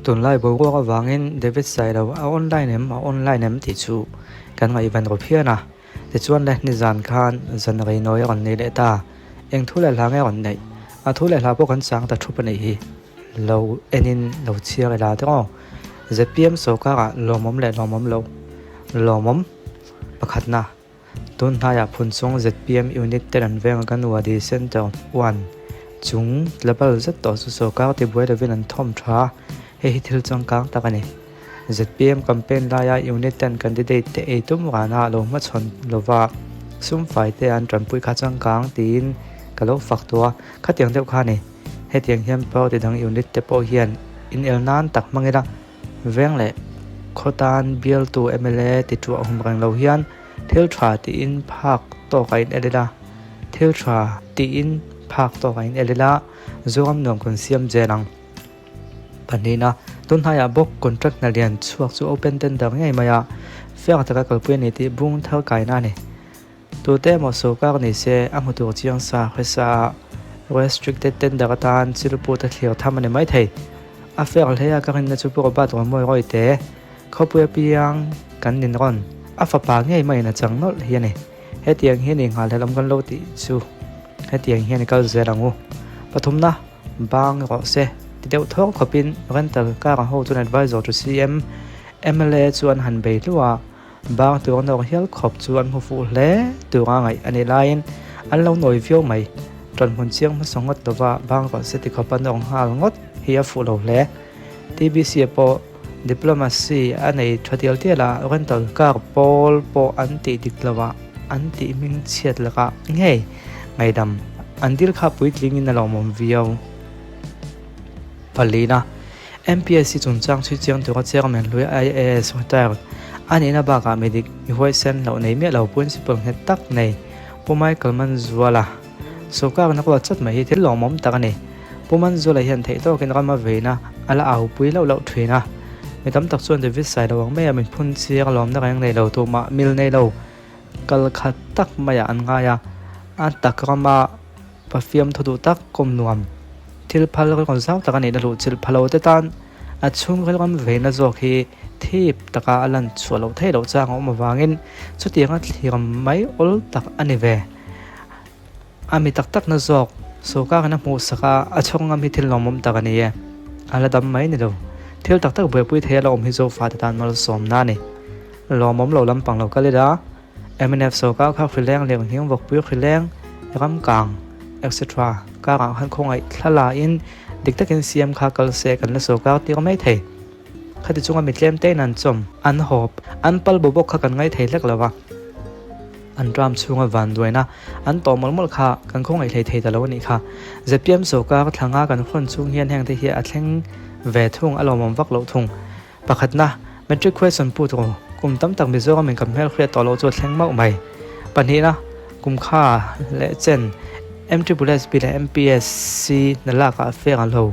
Tunlai boruak avangin David Sailo a online em a online em tih chu kan ngaihven ru phian a. Tichuan le nizan khan zan rei nawi a rawn nei leh ta. Eng thu leh hla nge a rawn neih? A thu leh hla pawh kan chang ta thup a nih hi. Lo enin lo chhiar ila teh aw. Zpm sawrkarah lawmawm leh lawmawm lo lawmawm pakhatna. Tun hnaiah Phunchawng zpm unit ten an veng a kan Wadi Centre one chung tlabal zet tawh chu sawrkar tibuai lovin an thawm tha a, hei hi thil changkang tak a ni. Zpm campaign laia unit ten candidate te ei tum rana lo hmachhawn lova sum fai te an tanpui kha changkang tiin ka lo fak tawh a, khatiang deuh kha a ni. Hetiang hian party dang unit te pawh hian inel nan tak hmang ila Veng leh khaw tan bialtu mla ti tuah hum reng lo hian thil tha tiin phak tawk a in el ila, thil tha tiin phak tawk a in el ila Zoram nuam kan siam zel ang. Pahnihna, tunhnaiah bawk contract hna lian chhuak chu open tender ngei mai a, fair taka kalpui a ni tih bung thar kaina a ni. Tute emaw sawrkar ni se a hmu tur chiang sa hre sa a, restricted tender atan chilput a thlir tham a ni maithei. A fair hle a ka rinna chu Pu Robert Rawnmawi Rawite, khawpui apiang kan ninrawn, a fapa ngei maiin a chang nawlh hi a ni. Hetiang hian i nghal hlelawm kan lo tih chu hetiang hian i kal zel ang u. Pathumna, bang rawh se ti deuh thawk khawpin rental car ho chuan advisor to CM, mla chu an han bei hluah a. Bang tur nawk hial khawp chu an hmu fuh hle tur a ngaih a nih laiin an lo nawi viau mai. Ṭanhmun chiang hmasa ngawt lova bang rawh se ti khawpa nawk nghal ngawt hi a fuh lo hle. TBC ah pawh diplomacy a nei tha tial tial a, rental car pawl pawh an tih dik lovah an tih hming chhiat lakah ngei ngaihdam an dil kha puitlingin a lawmawm viau. Palina. MPSC chungchang chhui chiang tura Chairman hlui IAS retired a nihna bakah midik i huaisen loh nei miah lo Principal nghet tak nei Pu Michael Manzuala sawrkarna ruat chat mai hi thil lawmawm tak a ni. Pu Manzuala hian theih tawkin ram a veina a la aupui loh loh thin a. Mi tam tak chuan David Sailo ang maia min phun chiang lawmna reng nei lo tumah mil nei lo kal khat tak maiah an ngai a, a tak rama Pafiam thaw duh tak kawm nuam thil phal rawn zau tak a nihna luh chilh pha lo te tan a chhungril ram veina zawk hi thip taka a lan chhuah loh theih loh chang a awm avangin chutianga thlir mai awl tak a ni ve. A mi tak takna zawk sawrkarin a hmuh sak a, a chhawk ngam hi thil lawmawm tak a ni e. A la dam mai ni lo. Thil tak tak buaipui thei a la awm hi Zofate tan malsawmna a ni. Lawmawm lo lampang lo kal ila. Mnf sawrkar kha hrileng leh nghing vawkpui hrileng, ramkang etc. Karah khan khawngaih thla la in dik takin siam kha kal se kan la sawrkar tir mai thei. Khati chunga mi tlem tein an chawm, an hawp, an pal bo bawk kha kan ngai thei hlek lo va. An ram chhunga vanduaina an tawh mawlh mawlh kha kan khawngaih hlei thei ta lo a nih kha. Zpm sawrkar thlanga kan hawn chung hian hengte hi a thleng ve thung a lawmawm vak loh thung. Pakhatna, Matric question put ru, kum tam tak Mizoram in kan hmelhriat tawh loh chu a thleng mauh mai. Pahnihna, kum kha leh chen MSSB leh MPSC hna lak ah feng a lo.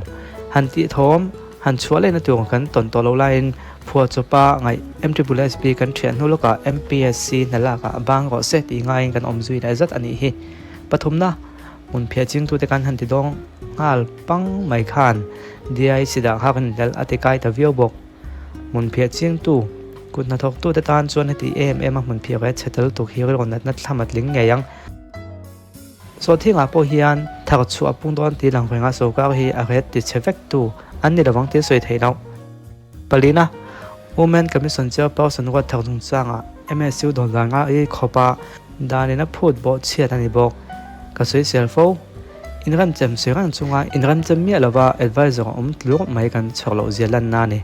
Han tih thawm, han chhuah lehna tur kan tawn tawh loh laiin phuah chawpa ngaih MSSB kan thiah hnu lawkah MPSC hna lak ah bang rawh se tih ngaiin kan awm zui leh zat a nih hi. Pathumna, Hmun phiah chingtute kan han ti dawng nghal pang mai khan DI sidah kha kan inhlelh a ti kai ta viau bawk. Hmun phiah chingtu, kut hnathawktute tan chuan heti em em a hmun phiah ve chhe tel tuk hi rilru natna thlam a tling ngei ang. Sawhthingah pawh hian thar chhuah a pung dawn tih lang renga sawrkar hi a ret ti chhe vek tu an ni lovang tih a sawi theih loh. Palina, Women Commission Chairperson ruat thar chungchangah MSU dawn dan nga i khawpa danin a phut bawh chhiat a ni bawk. Ka sawi sel fo. Inremchem sawi reng chunga inremchem miah lova advisor a awm tlur mai kan chhawr loh zia lanna a ni.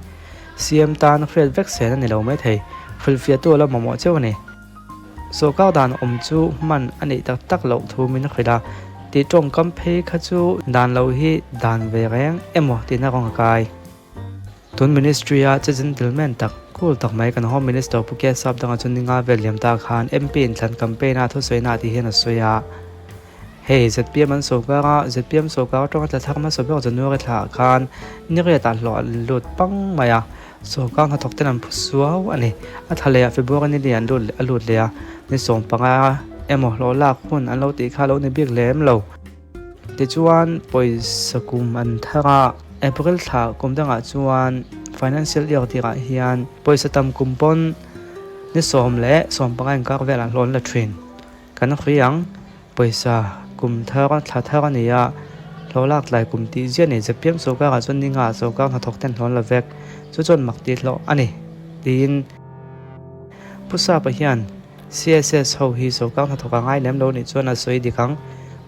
CM tan hriat vek sen a ni lo maithei. Hrilhfiahtu a la mamawh cheu a ni. Sawrkar dan awm chu hman a neih tak tak loh thu min hrilh a, tih tawngkam phei kha chu dan lo hi dan ve reng emaw tihna rawng a kai. Tun Ministry a che gentleman tak, cool tak mai kan Home Minister Pu K Sapdanga chu ninga vel liam ta khan MP in thlan campaign a thusawi na tih hian a sawi a. Hei zpm an sawrkar a, zpm sawrkar atanga tla thlak hmasa ber January thla ah khan ni riat ah hlawh an lut pang mai a, sawrkar hnathawk ten an phu suau a ni. A thla leh ah February ni li an lut a lut leh a, ni 15 emaw hlawh lak hun an lo tih kha a lo ni bik lem lo. Tichuan pawisa kum an thar a, April thla kum dangah chuan Financial Year tirah hian pawisa tam kum pawn ni 10 le 15 inkar velah hlawh an la thin. Kan hri ang, pawisa kum thar thla thar a ni a, hlawh lak tlai kum tih ziah nei ZPM sawrkarah chuan ni nga sawrkar hnathawk ten hlawh an la vek, chu chuan mak tih hlawh a ni tiin Pu Sapa hian CSS ho hi sawrkar hnathawk a ngai lem lo nih chuan a sawi dik ang,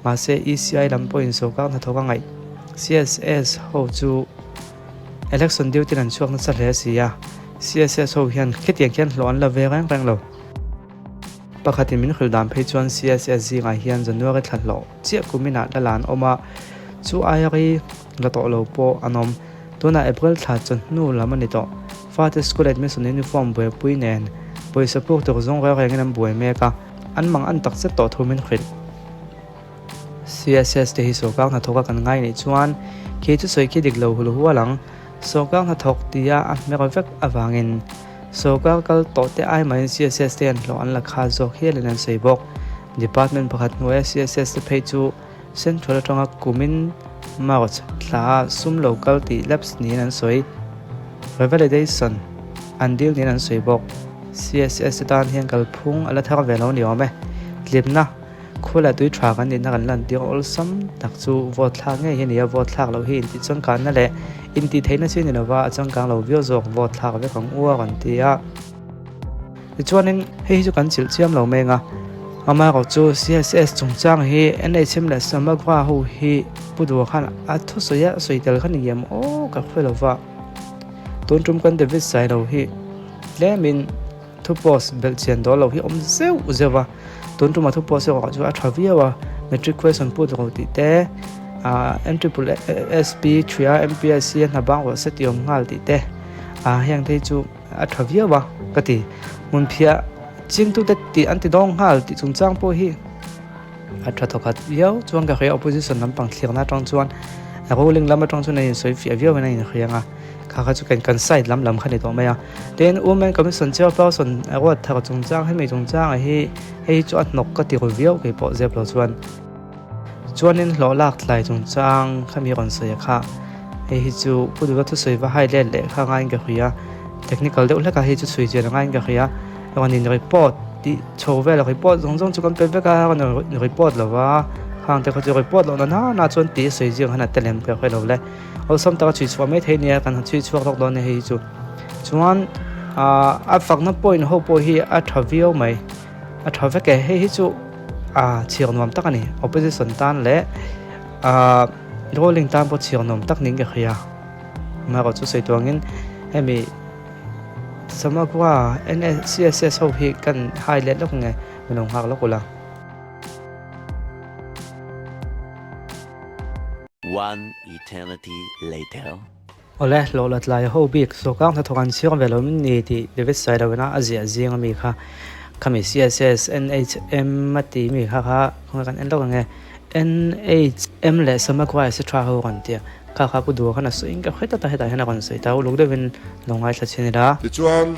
mahse ECI lam pawhin sawrkar hnathawk a ngaih CSS ho chu Election duty an chhuak nasa hle si a, CSS ho hian khitiang khian hlawh an la ve reng reng lo. Pakhatin min hrilh dan phei chuan CSS zingah hian January thla hlawh chiah kuminah la la an awm a, chu aia rei la tawh lo pawh an awm. Tunah April thla chawhnu lam a ni tawh. Fate school admission uniform buaipui nen pawisa puk tur zawng reng rengin an buai mek a, an mang an tak zet tawh thu min hrilh. CSS te hi sawrkar hnathawk a kan ngai nih chuan khi chu sawi khi dik lo hul hual ang. Sawrkar hnathawk tia a hmer vek avangin sawrkar kal tawh te ai mahin CSS te an hlawh an la kha zawk hialin an sawi bawk. Department pakhat hnuaia CSS te phei chu Central atanga kumin March thla ah sum lo kal tih lapse niin an sawi. Revalidation an dil niin an sawi bawk. CSS te tan hian kalphung a la thar ve lo ni awm e. Tlimna. Khua leh tui tha kan nihna kan lantir awlsam tak chu vote thlak ngei hi a ni a, vote thlak loh hi intih changkanna leh intih theihna chi a ni lova, a changkang lo viau zawk vote thlak vek ang u a rawn ti a. Tichuanin hei hi chu kan chilh chiam lo meng a, amaherawh chu CSS chungchang hi NHM leh Samagra ho hi Pu Dua khan a thusawi a sawi tel kha ni em aw ka hre lova, tun tum kan David Sailo hi tlemin Thu post belh chian dawn lo hi awm zeuh zeuh a, tun tuma thu post erawh chu a tha viau a, matric question put rawh tih te ah M triple S P thria M P S C a hna bang rawh se tih awm nghal tih te ah heng te hi chu a tha viau a ka ti. Hmunphiah chingtute tih an ti dawng nghal tih chungchang pawh hi. A tha thawkhat viau chuan ka hria opposition lampang thlirna atang chuan a ruling lam atang chuan a insawi fiah viau in a inhriang a, kha kha chu kan kan side lam lam kha ni tawh mai a. Tin, Women Commission chairperson a ruat thar chungchang hemi chungchangah hi hei hi chu a hnawk ka ti ru viau kei pawh zep lo chuan. Chuanin hlawh lak tlai chungchang kha mi rawn sawi a kha hei hi chu Pu Duha thusawi va hai let leh kha ngaiin ka hria technical deuh hlek a hei chu chhui chian a ngaiin ka hria. Rawn in report tih chho vel a report zawng zawng chu kan pe vek a rawn in report lo va khang te kha chu report loh na na chuan tih a sawi zing han a tel em ka hre lo le awlsam taka chhui chhuah mai thei nia kan han chhui chhuak lawk dawn nia hei hi chu chuan ah a fakna point ho pawh hi a tha viau mai a tha vek e hei hi chu ah chhiar nuam tak a ni opposition tan leh ah ruling tan pawh chhiar nuam tak niin ka hria amaherawhchu chu sawi tuangin hemi. Samagra NSCSS ho hi kan hai let lawk nge min lo nghak lawk ula. One eternity later. Awle, hlawh la tlai ho bik sawrkar hnathawk an chhiar ve lo min ni tih David Sailowina a ziah zing ami kha khami CSS NHM a ti mi kha kha khawnge kan en lawk ange NHM leh Samagra etc ho kan tia. Kha kha Pu Dua khan a sawiin ka hre tlat a, hetah hian a rawn sawi ta uluk deuhin lo ngaithla chhin ila. Tichuan,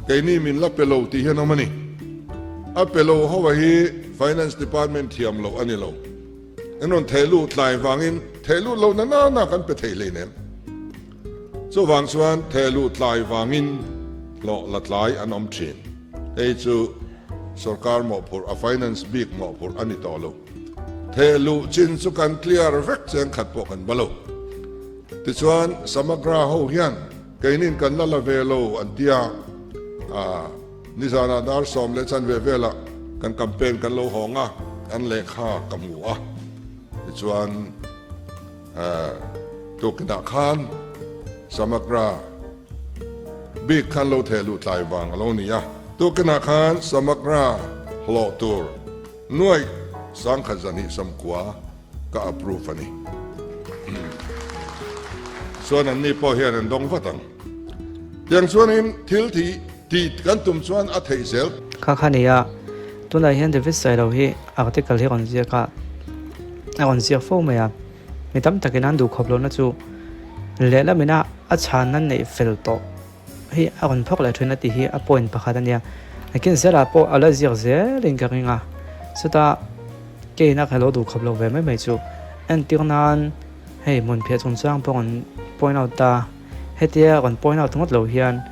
keini min la pe lo tih hian awm a ni. A pe lo ho a hi Finance Department thiam loh a ni lo. An rawn theh lut tlai vangin theh lut lo na na na kan pe thei hleinem. Chuvang chuan theh lut tlai vangin hlawh la tlai an awm thin. Hei chu sorkar mawhphurh a finance bik mawhphurh a ni tawh lo. Theh luh chin chu kan clear vek cheng khat pawh kan va lo. Tichuan Samagra ho hian keinin kan la la ve lo an tia, ah nizanah dar sawm leh chanve velah kan campaign kan lo hawng a, an lehkha ka hmu a. Tichuan eh tukinah khan Samagra bik khan lo theh luh tlai vang a lo ni a. Tukinah khan Samagra hlawh tur Nuaih sangkhat zahnih samkua ka approve a ni. Chuan anni pawh hian an dawng vat ang. Tiang chuanin thil tih tih kan tum chuan a theih zel. Kha kha nia, tunah hian David Sailo hi article hi a rawn ziak a, a rawn ziak fo mai a, mi tam takin an duhkhawp lohna chu lehlamina a chhanna neih fel tawh. Hei a rawn phawk leh thin a tih hi a point pakhat a nia. Nakin zelah pawh a la ziak zelin ka ring a. Chutah keina ka lo duh khawp lo ve mai mai chu. Entir nan hei hmunphiah chungchang pawh rawn point out ta. Hetia rawn point out ngawt lo hian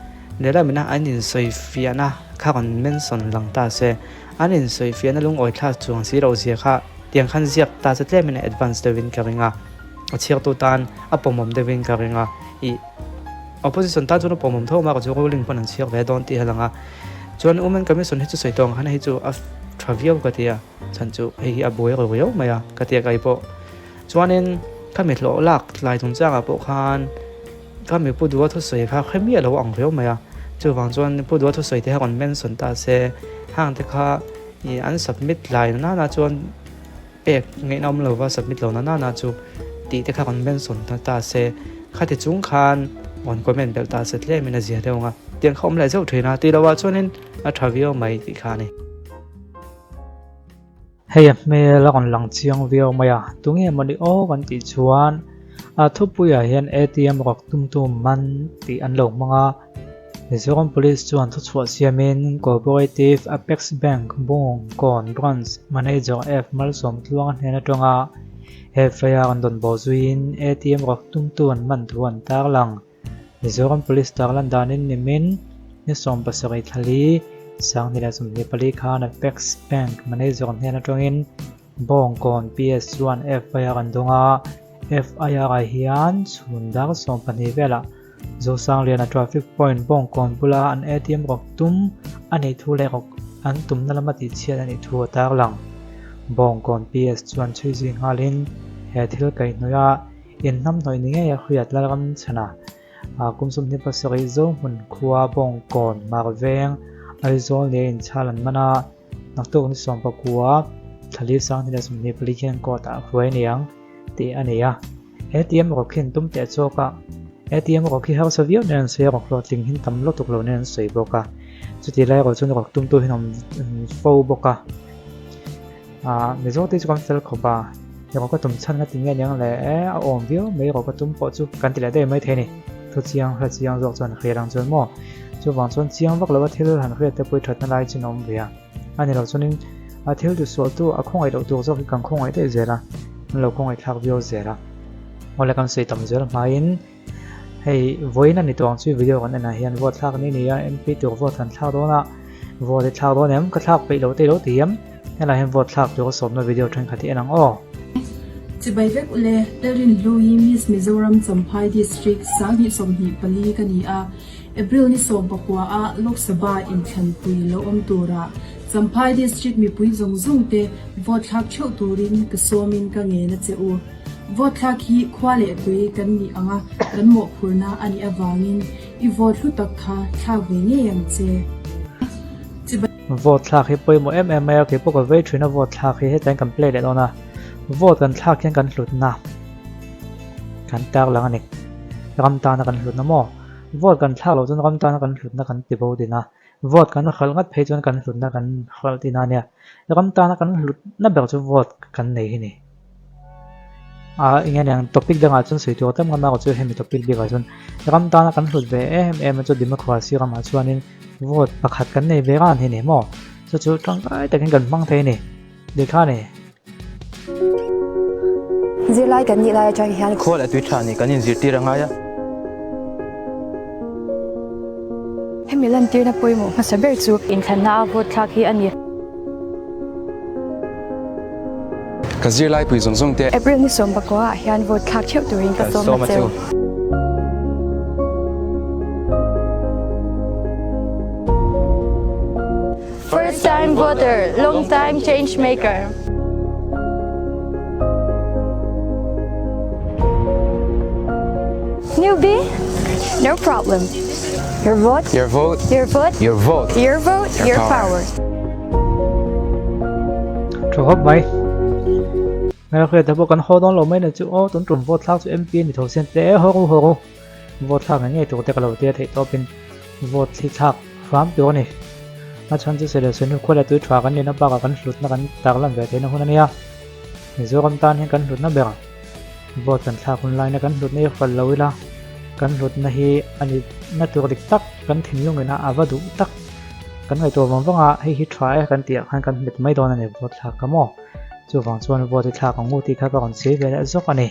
lehlam ina an insawifiahna kha rawn mention lang ta se, an insawifiahna lungawi thlak chuang si loh zia kha tiang khan ziak ta che tlemin a advance deuhin ka ring a, a chhiartu tan a pawmawm deuhin ka ring a, ih opposition tan chuan a pawmawm tho a, chu ruling pawn an chhiar ve dawn tih a lang a, chuan women commission hi chu sawi tawh ang khan hei chu a tha viau ka ti a, chhan chu hei hi a buai ro riau mai a ka ti a kei pawh. Chuanin khami hlawh lak tlai chungchangah pawh khan khami Pu Dua thusawi kha hre miah lo ang riau mai a, chuvang chuan Pu Dua thusawi te kha rawn mention ta se, hang te kha ih an submit tlai na nana chuan pek ngaihna awm lova submit lo na nana chu tih te kha rawn mention ta se, khati chung khan rawn comment belh ta se tlemin a zia deuh ang a, tiang kha awm leh zeuh thin a, tih lohah chuanin a tha viau mai tih kha a ni. Hei a hmel a rawn lang chiang viau mai a, tunge mawni aw kan tih chuan a thupuiah hian ATM rawk tumtu man tih an lo hmang a, Mizoram Police chuan thuchhuah siamin Cooperative Apex Bank Bungkawn Branch Manager F Malsawmtluanga hnen atanga he fire an dawn bawh zuiin ATM rawk tumtu an man thu an tarlang. Mizoram Police tarlan danin nimin ni 17 thlali 2024 khan Apex Bank Manager hnen atangin Bawngkawn PS chuan FIR an dawng a, FIR ah hian chhun dar 12 velah Zosangliana Traffic Point Bawngkawn bula an ATM rawk tum a nih thu leh rawk an tumna lama tihchhiat a nih thu a tarlang. Bawngkawn PS chuan chhui zui nghalin he thil kaihhnawih a Inhnamhnawih ni ngei a hriat Lalram chhana kum 27 Zohmun khua Bawngkawn Marveng Aizawl nia inchhal an man a, naktuk ni 19 thlali 2024 khian court ah hruai a ni ang tih a ni a. ATM rawk hi an tum teh chawk a, ATM rawk hi harsa viau nen an sawi a, rawk hlawhtling hi an tam lutuk lo nen an sawi bawk a, chutih lai erawh chuan rawk tumtu hi an awm fo bawk a. Mizo te chu kan fel khawp a, rawh ka tum chhan a ti nge aniang le e, a awm viau mai rawh ka tum pawh chu kan ti leh daih mai thei a ni. Thu chiang hla chiang zawk chuan hriat ang chuan maw? Chuvang chuan chiang vak lo a thil han hriat te pawh i thatna lai chin a awm ve a, a ni lo chuanin a thil ti sual tu a khawngaih loh tur zawk hi kan khawngaih daih zel a, an lo khawngaih thlak viau zel a. Awle kan sawi tam zel hmain hei vawiin a ni tawh ang chu video kan enah hian vote thlak ni ni a MP tur vote kan thlak dawn a vote i thlak dawn em ka thlak peih lo te ilo ti em helai hian vote thlak tur a sawmna video thenkhat hi en ang aw. Chibai vek ule, Lalrinhlu hi Miss Mizoram Champhai District 2024 ka ni a, April ni 19 ah Lok Sabha inthlanpui lo awm tura Champhai District mipui zawng zawng te vote thlak theuh turin ka sawmin ka ngen a che u. Vote thlak hi khua leh tui kan nih anga kan mawhphurhna a nih avangin i vote hlu tak kha thlak ve ngei ang che. Vote thlak hi pawimawh em em mai a, keipawh ka vei thin a vote thlak hi hetiang kan play leh dawn a, vote kan thlak hian kan hlutna kan tar lang a ni, ram tana kan hlutna maw? Vote kan thlak loh chuan ram tana kan hlutna kan ti bo din a, Vote kan hralh ngat phei chuan kan hlutna kan hralh tihna a nia. Ram tana kan hlutna ber chu vote kan nei hi ni. A eng nge niang topic dangah chuan sawi tur tam ngam a chu hemi topic bikah chuan ram tana kan hlut ve em em a chu democracy ramah chuanin vote pakhat kan nei ve ran hi ni maw? Chu chu tangkai takin kan hmang thei a ni. Lehkha a ni. Zirlai kan nih lai atang hian. Khual a tui tha nih kan inzirtir a ngai a. Hemi lantirna pawimawh hmasa ber chu. Inthlanna a vote thlak hi a ni. Ka zirlai pui zawng zawng te. April ni 19 ah hian vote thlak theuh turin ka sawm a cheu. First time voter, long time change maker. Newbie? No problem. Your vote? Your vote. Your vote? Your vote. Your vote, your power. Tha khawp mai. Hmel hriat te pawh kan haw dawn lo mai na chu aw tun tum vote thlak chu MP a ni tho sin te haw ru haw ru vote thlak ngei ngei tur te ka lo tia theih tawpin vote thli thlak hram tur a ni. A chhan chu sele senu khua leh tui tha kan nihna bakah kan hlutna kan tarlan ve theihna hun a nia. Mizoram tan hian kan hlutna ber vote kan thlak hun laina kan hlutna hi hral lo ila kan hlutna hi a nihna tur dik tak kan thinlung ina a va duh tak kan ngaihtuah vang vang a hei hi tha e kan tih ah khan kan hmet mai dawn a ni vote thlak ka maw. Chuvang chuan vote hi thlak ang u tih kha ka rawn sawi ve leh zawk a ni.